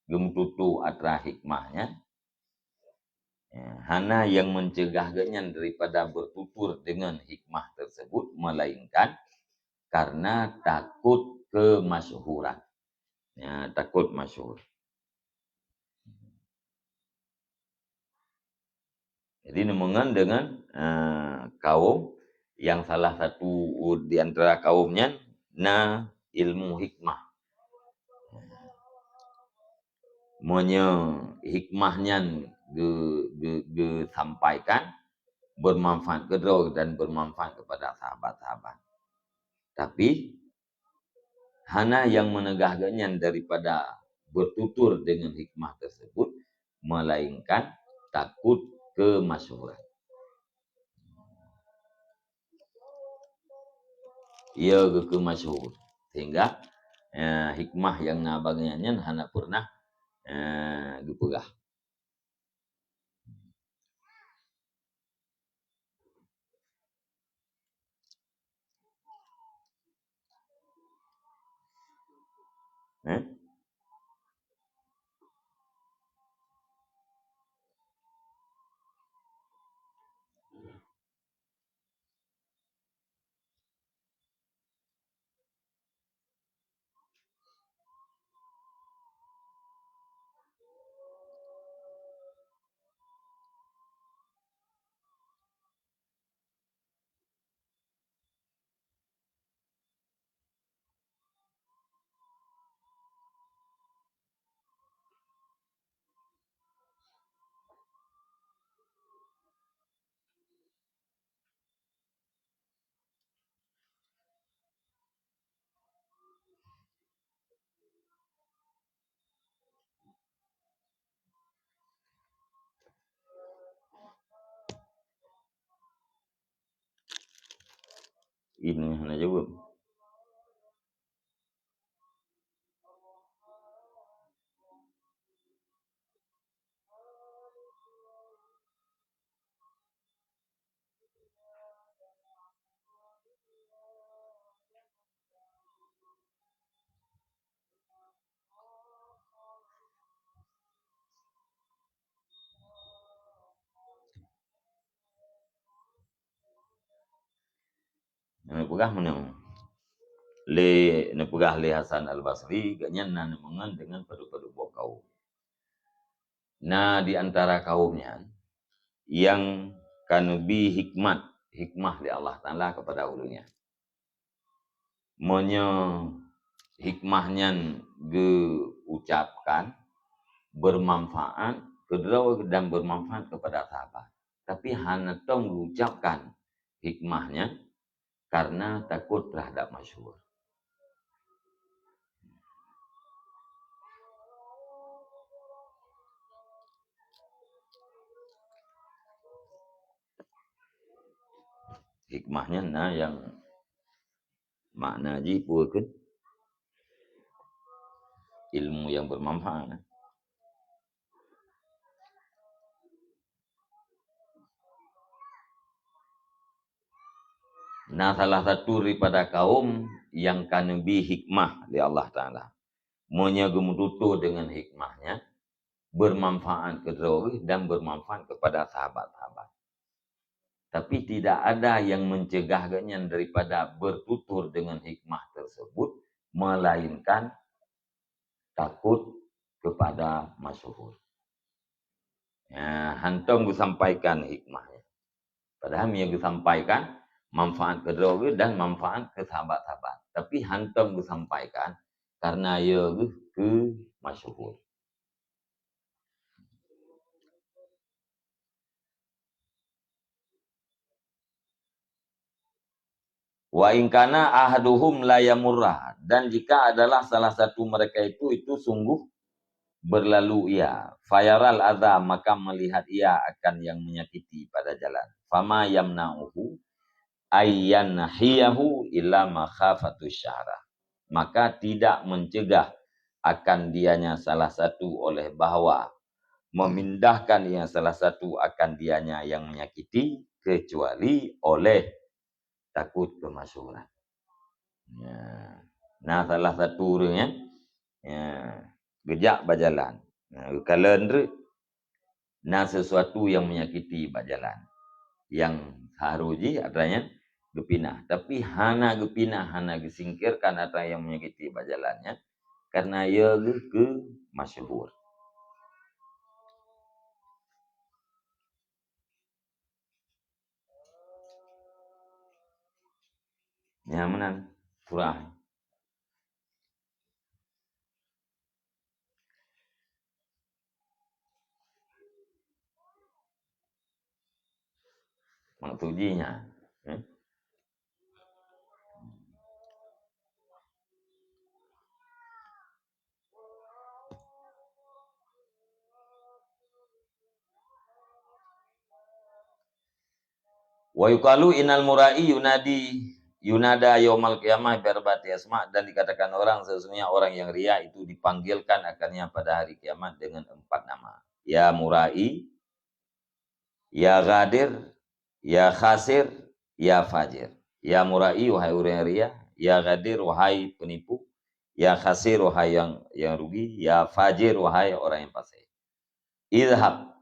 geumeututoe atra hikmah nyan, ya, hana nyang meuncegah geuhnyan daripada bertutur dengan hikmah tersebut, melainkan karena takot kemasyhuran. Ya, takot masyhur. Jadi, neumeungon deungon, eh, kawöm nyang salah satu di antara kawöm nyan na ilmu hikmah. Meunyoe hikmah nyan ge-, ge-, geusampaikan, bermanfaat keu droe dan bermanfaat kepada sahabat-sahabat. Tapi, hana nyang meunegah geuhnyan daripada bertutur dengan hikmah tersebut, melainkan takut kemasyhuran. Ia geukeu masyhur, sehingga, eh, hikmah nyang na bagian nyan hana pernah, eh, geupeugah. Eh? Ini hana jaweueb. Neupeugah meunoe. Lé, neupeugah lé Hasan Al-Basri, gobnyan na neumeungon deungon padub-padub boh kawöm. Na di antara kaum nyan nyang ka neubi hikmat, hikmah lé Allah Taala kepada ureuëng nyan. Meunyoe hikmah nyan geuucapkan, bermanfaat keudroe dan bermanfaat kepada sahabat, tapi hana tom geuucapkan hikmah nyan karena takut terhadap masyhur. Hikmah nyan na nyang makna jih peue kheun? Ilmu yang bermanfaat. Na salah satu daripada kaum nyang ka neubi hikmah lé Allah Taala. Meunyoe geumeututoe deungon hikmah nyan, bermanfaat keudroe dan bermanfaat kepada sahabat-sahabat. Tapi tidak ada yang mencegah gobnyan daripada bertutur dengan hikmah tersebut, melainkan takut kepada masyhur. Ya, hantom geusampaikan hikmah nyan. Padahai meunyoe geusampaikan, manfaat keudroe dan manfaat keu sahabat-sahabat. Tapi hantom geusampaikan karena ya geuh keu masyhur. Wa in kana ahaduhum la yamurra, dan jika adalah salah satu mereka itu, itu sungguh berlalu ia, fayaral adza, maka melihat ia akan yang menyakiti pada jalan. Fama yamna'uhu ayyanhiyahu illa makhafatu syahra. Maka tidak mencegah akan dianya salah satu oleh bahwa memindahkan yang salah satu akan dianya yang menyakiti, kecuali oleh takut kemasyhuran. Ya. Nah, salah satu ureuëng, ya, ya, geujak bajalan. Nah, geukalon treuk na sesuatu yang menyakiti bak jalan. Yang harus jih atra nyan geupinah. Tapi hana geupinah, hana geusingkirkan atra yang menyakiti bak jalan nyan, karena ia geuh keu masyhur. Nyan meunan surah. Maksud jih nyan, eh? Wa yuqalu innal mura'i yunadi, yunada yaumal qiyamah bi arba'ati asma, dan dikatakan orang, sesungguhnya orang yang riya itu dipanggilkan akannya pada hari kiamat dengan empat nama. Ya mura'i, ya ghadir, ya khasir, ya fajir. Ya mura'i, wahai ureuëng riya, ya ghadir, wahai penipu, ya khasir, wahai yang, yang rugi, ya fajir, wahai orang yang fasik. Idhab,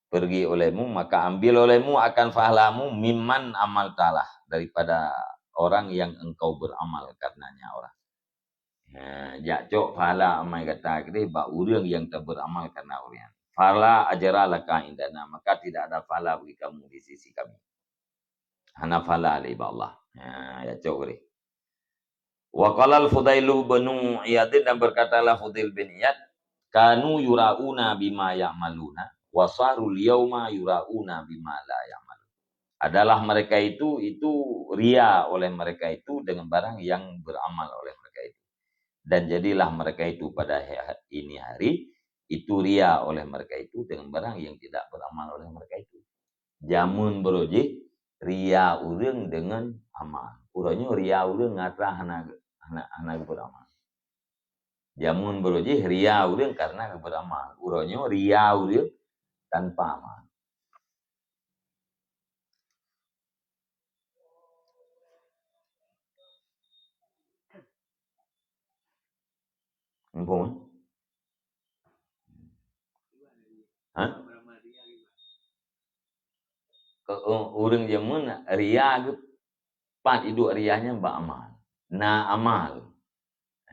pergi olehmu, maka ambil olehmu akan fahalamu mimman amaltalah, daripada orang yang engkau beramal karenanya orang. Ha, jak cok pahala amai gata keudeh bak ureuëng nyang taberamal karena ureuëng nyan. Fala ajra laka indana, maka tidak ada pahala bagi kamu di sisi kami. Hana pahala lé bak Allah. Ha, jak cok keudeh. Wa qala al-Fudailu bin Iyad, dan berkatalah Fudail bin Iyad, "Kanu yura'una bima ya'maluna, wa sarul yauma yura'una bima la ya'malun." Adalah mereka itu, itu ria oleh mereka itu dengan barang yang beramal oleh mereka itu. Dan jadilah mereka itu pada he-, ini hari, itu ria oleh mereka itu dengan barang yang tidak beramal oleh mereka itu. Jameun baroe jih, ria ureuëng deungon amal. Uroe nyoe ria ureuëng ngon atra hana, hana, hana geupeuamal. Jameun baroe jih ria ureuëng karena geupeuamal. Uroe nyoe ria ureuëng tanpa amal. Muphom, eh? Ha? Keu, ureuëng jameun ria geuh, pat iduek ria nyan bak amal. Na amal.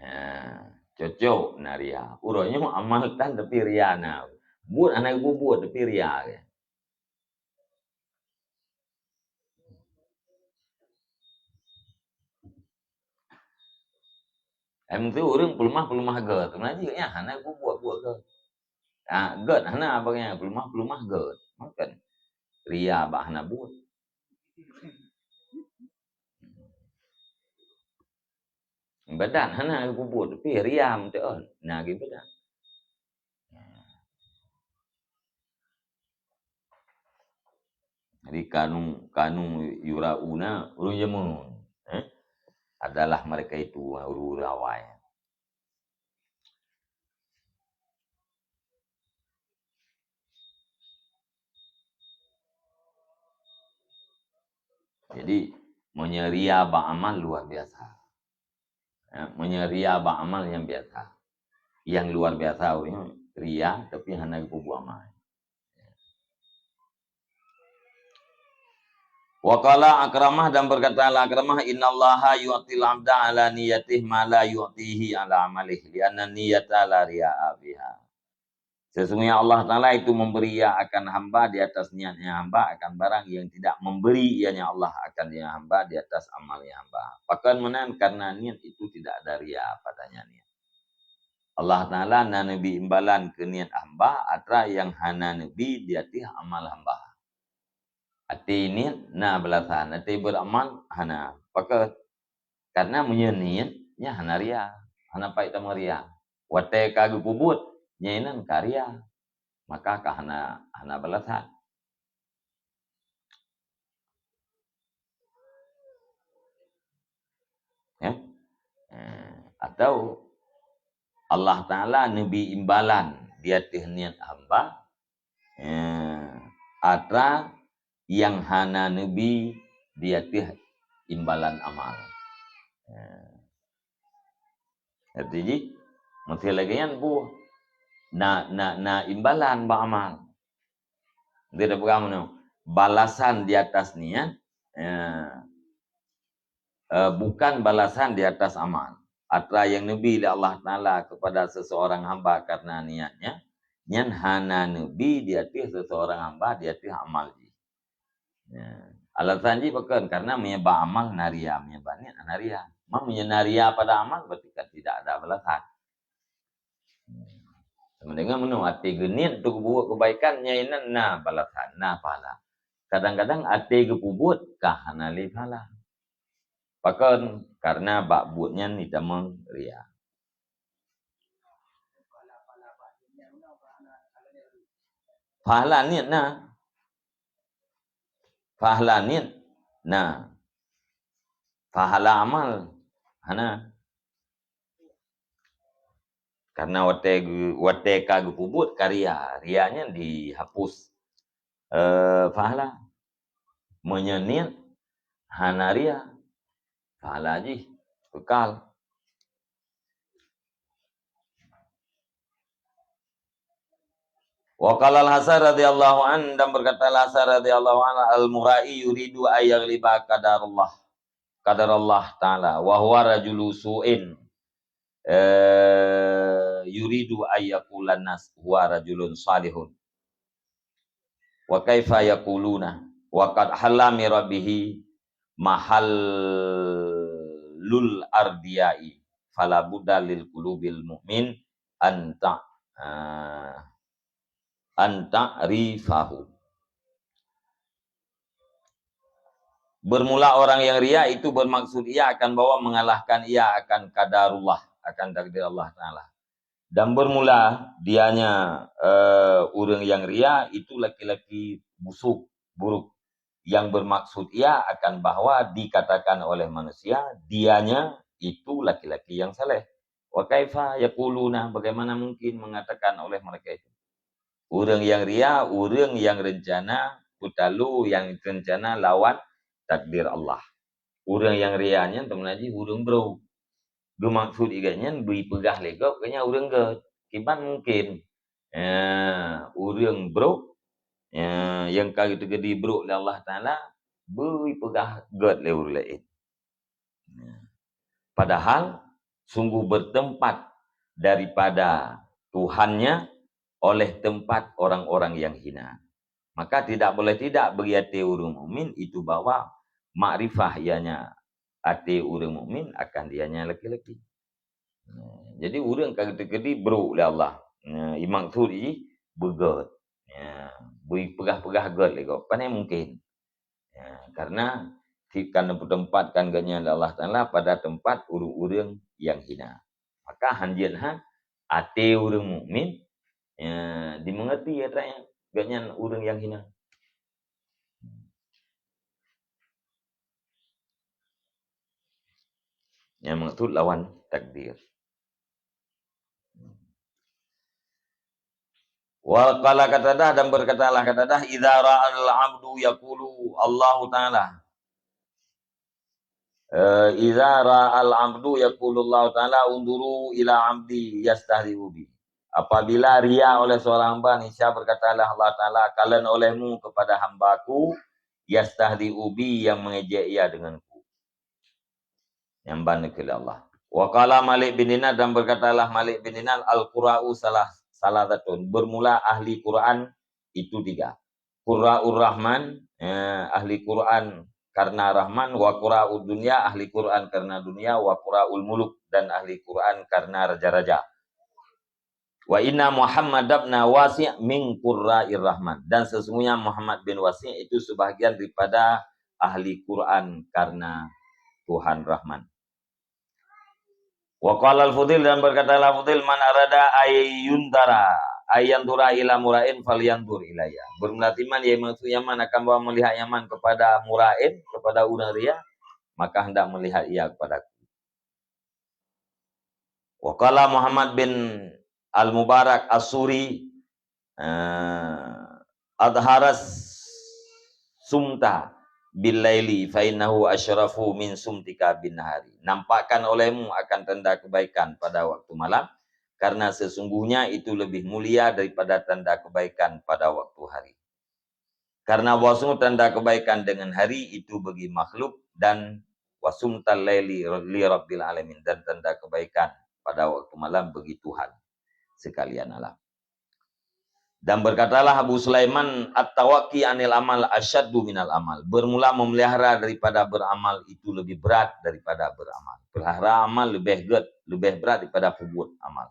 Ha, cocok na ria. Uroe nyoe amal tan tapi ria na. Buet hana geubuet, tapi ria geuh. Em tu ureuëng peuleumah-peuleumah gét, sebenarnya nyan hana geubuet-buet gét. Ah, gét hana abang nyan peuleumah-peuleumah gét. Mungkin ria bak hana buet. Ibadat hana geubuet, tapi ria meuteun na geuibadat. Jadi kanu, kanu yurauna, ureuëng jameun, eh, adalah mereka itu ureuëng awai. Jadi, meunyoe ria bak amal luar biasa. Ya, meunyoe ria bak amal nyang biasa. Nyang luar biasa ureuëng ria tapi hana geupubuet amal. Wa qala Akramah, dan berkatalah Akramah, "Innallaha yu'til abda ala niyatih ma la yu'tihi ala amalih, li'anna niyata la riya'a biha." Sesungguhnya Allah Ta'ala itu memberi ia akan hamba di atas niatnya hamba akan barang yang tidak memberi ianya Allah akan dia hamba di atas amalnya hamba. Pakon meunan, karena niat itu tidak ada ria padanya niat. Allah Ta'ala na neubi imbalan keu niat hamba atra nyang hana neubi di ateueh amal hamba. Até niat na balasan, até beramal hana. Pakon? Karena meunyoe niat, nyan hana ria, hana pai tamong ria. Watée ka geupubuet, nyan inan ka ria, maka ka hana, hana balasan. Ya? Eh, atau Allah Ta'ala neubi imbalan di ateueh niat hamba, eh, atra nyang hana neubi di ateueh imbalan amal. Eh. Arti jih, meusé lagée nyan buet na, na, na imbalan bak amal. Dia dah peugah meunoe, balasan di atas niat, eh, eh, bukan balasan di atas amal. Atra nyang neubi lé Allah Ta'ala kepada seseorang hamba karena niatnya, nyan hana neubi di ateueh seseorang hamba di ateueh amal jih. Ya. Alasan jih pakon? Karena meunyoe bak amal na ria, meunyoe bak niat hana ria. Ma meunyoe na ria pada amal, berarti kan tidak ada balasan. Sama dengan meunoe, até geuniet untuk buet kebaikan, nyan inan na balasan, na pahala. Kadang-kadang até geupubuet ka hana lé pahala. Pakon? Karena bak buet nyan jitamong ria. Pahala niat na. Pahala niat na. Pahala amal hana. Karena watée geu-, watée ka geupubuet ka ria, ria nyan dihapus, eh, pahala. Meunyoe niat hana ria, pahala jih keukal. Wa qala Al-Hasan radhiyallahu an, dan berkata Al-Hasan radhiyallahu an, "Al-murai yuridu ay yaghliba qadarullah, qadarallah ta'ala, wa huwa rajulu su'in, eh, yuridu ay yaqula nas huwa rajulun salihun." Wa kaifa yaquluna wa qad halla min rabbihi mahallul ardiyai, fala budda lil qulubil mu'min an ta-, ah, an ta'rifahu. Bermula orang yang ria itu bermaksud ia akan bahwa mengalahkan ia akan qadarullah, akan takdir Allah Ta'ala. Dan bermula dianya, eh, ureuëng nyang ria itu laki-laki busuk, buruk, yang bermaksud ia akan bahwa dikatakan oleh manusia, dianya itu laki-laki yang saleh. Wa kaifa yaquluna, bagaimana mungkin mengatakan oleh mereka itu? Ureuëng nyang ria, ureuëng nyang reuncana peutalo, nyang reuncana lawan takdir Allah. Ureuëng nyang ria nyan teumeunaji ureuëng brok. Geumaksud igat nyan beuipeugah lé gob keu nyan ureuëng gét. Kiban mungkin, eh, ureuëng brok, eh, nyang ka geuteugedi brok lé Allah Ta'ala, beuipeugah gét lé ureuëng laén. Padahal sungguh bertempat daripada Tuhannya oleh tempat orang-orang yang hina. Maka tidak boleh tidak bagi até ureuëng mukmin itu bahwa makrifah ianya até ureuëng mukmin akan ianya laki-laki. Jadi ureuëng ka teukeudi brok lé Allah. Imaksud jih beugét. Beupeugah-peugah gét lé gob. Pane mungkin. Ya, karena kan teupeuteumpat kan geuhnyan lé Allah Taala pada tempat ureuëng-ureuëng nyang hina. Maka hanjeuet ha até ureuëng mukmin, ya, dimengerti ya, geuhnyan ureuëng nyang hina. Nyang maksud lawan takdir. Wa qala Qatadah, dan berkatalah Qatadah, "Idza ra'al 'abdu yaqulu Allahu Ta'ala." Eh, "Idza ra'al 'abdu yaqulu Allahu Ta'ala, 'unzuru ila 'abdi yastahzi'u bi.'" Apabila ria oleh seorang hamba, niscaya berkatalah Allah Taala, "Kalon olehmu kepada hamba-Ku, yastahzi'u bi, yang mengejek ia denganku." Nyang ban dikeue Allah. Wa qala Malik bin Dinar, dan berkatalah Malik bin Dinar, "Al-qurra'u salah, salasatun." Bermula ahli Quran itu tiga. Qurra'ur Rahman, eh, ahli Quran karena Rahman, wa qurra'ud dunya, ahli Quran karena dunia, wa qurra'ul muluk, dan ahli Quran karena raja-raja. "Wa inna Muhammad ibn Wasi' min qurra'ir Rahman." Dan sesungguhnya Muhammad bin Wasi' itu sebahagian daripada ahli Quran karena Tuhan Rahman. Wa qala Al-Fudail, dan berkatalah Fudail, "Man arada ayyundara, ayyanzura ila mura'in falyanzur ilayya." Bermula timan, ia maksud nyan man akan bahwa melihat nyan man kepada mura'in, kepada ureuëng ria, maka hendak melihat ia kepadaku. Wa qala Muhammad bin Al-Mubarak As-Suri, eh, "Adharas sumta bil laili fa innahu asyrafu min sumtika bin nahari." Nampakkan olehmu akan tanda kebaikan pada waktu malam, karena sesungguhnya itu lebih mulia daripada tanda kebaikan pada waktu hari. Karena bahwasanya tanda kebaikan dengan hari itu bagi makhluk, dan wasumtal laili li rabbil alamin, dan tanda kebaikan pada waktu malam bagi Tuhan sekalian alam. Dan berkatalah Abu Sulaiman, "At-tawaqi anil amal asyaddu minal amal." Bermula memelihara daripada beramal itu lebih berat daripada beramal. Pelihara amal lebih gét, lebih berat daripada peubuet amal.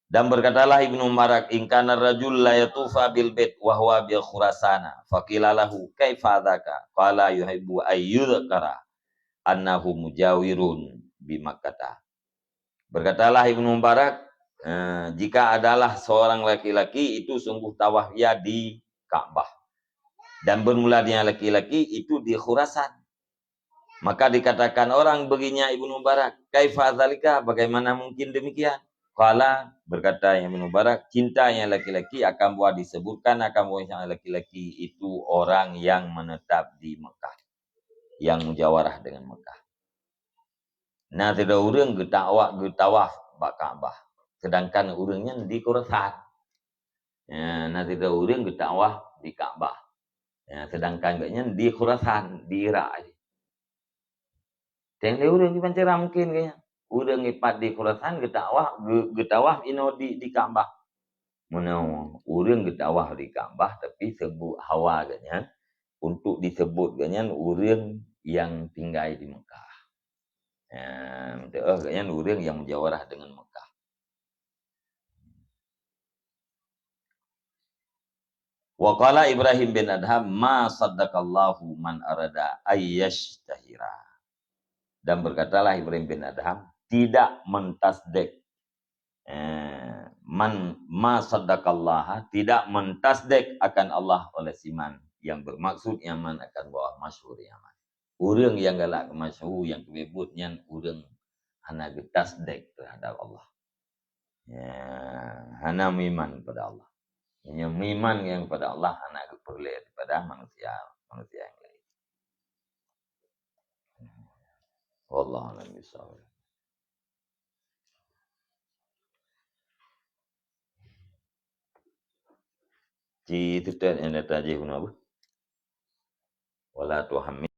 Dan berkatalah Ibnu Mubarak, "In kana rajul la yatufa bil bait wa huwa bi Khurasana, faqila lahu, 'Kaifa dzaka?' Qala, 'Yuhibbu ay yudhkara annahu mujawirun bi Makkata.'" Berkatalah Ibnu Mubarak, eh, "Jika adalah seorang laki-laki itu sungguh tawaf ia di Ka'bah, dan bermula dia laki-laki itu di Khurasan." Maka dikatakan orang baginya Ibnu Mubarak, "Kaifa dzalika? Bagaimana mungkin demikian?" Qala, berkata Ibnu Mubarak, "Cinta yang laki-laki akan bahwa disebutkan akan bahwa yang laki-laki itu orang yang menetap di Mekah, yang mujawarah dengan Mekah." Na sidroe ureuëng geutawaf, geutawaf bak Ka'bah, sedangkan ureuëng nyan di Khurasan. Ya, na sidroe ureuëng geutawaf di Ka'bah. Ya, sedangkan gobnyan di Khurasan, di Irak. Teng lé ureuëng di Pancara mungkin gobnyan. Ureuëng ipat di Khurasan geutawaf, geu-, geutawaf inoe di, di Ka'bah. Meunoe ureuëng geutawaf di Ka'bah, tapi sebut hawa gobnyan untuk disebut gobnyan ureuëng yang tinggai di Mekah. Ya, meutuah gobnyan ureuëng yang mujawarah dengan Mekah. Wa qala Ibrahim bin Adham, "Ma saddaqallahu man arada ayyashtahira." Dan berkatalah Ibrahim bin Adham, tidak mentasdek, eh, man, ma saddaqallaha, tidak mentasdek akan Allah oleh siman yang bermaksud nyan man akan bahwa masyhur nyan man. Ureuëng nyang galak keu masyhur nyang keubeubeuet nyan ureuëng hana geutasdek terhadap Allah. Ya, hana meuiman kepada Allah. Nyang meuiman nyang kepada Allah hana geupeureulée daripada manusia, manusia nyang laén. Wallahu a'lam bishawab. Ci teutet nyang data jih guna apa? Wala tuhammi.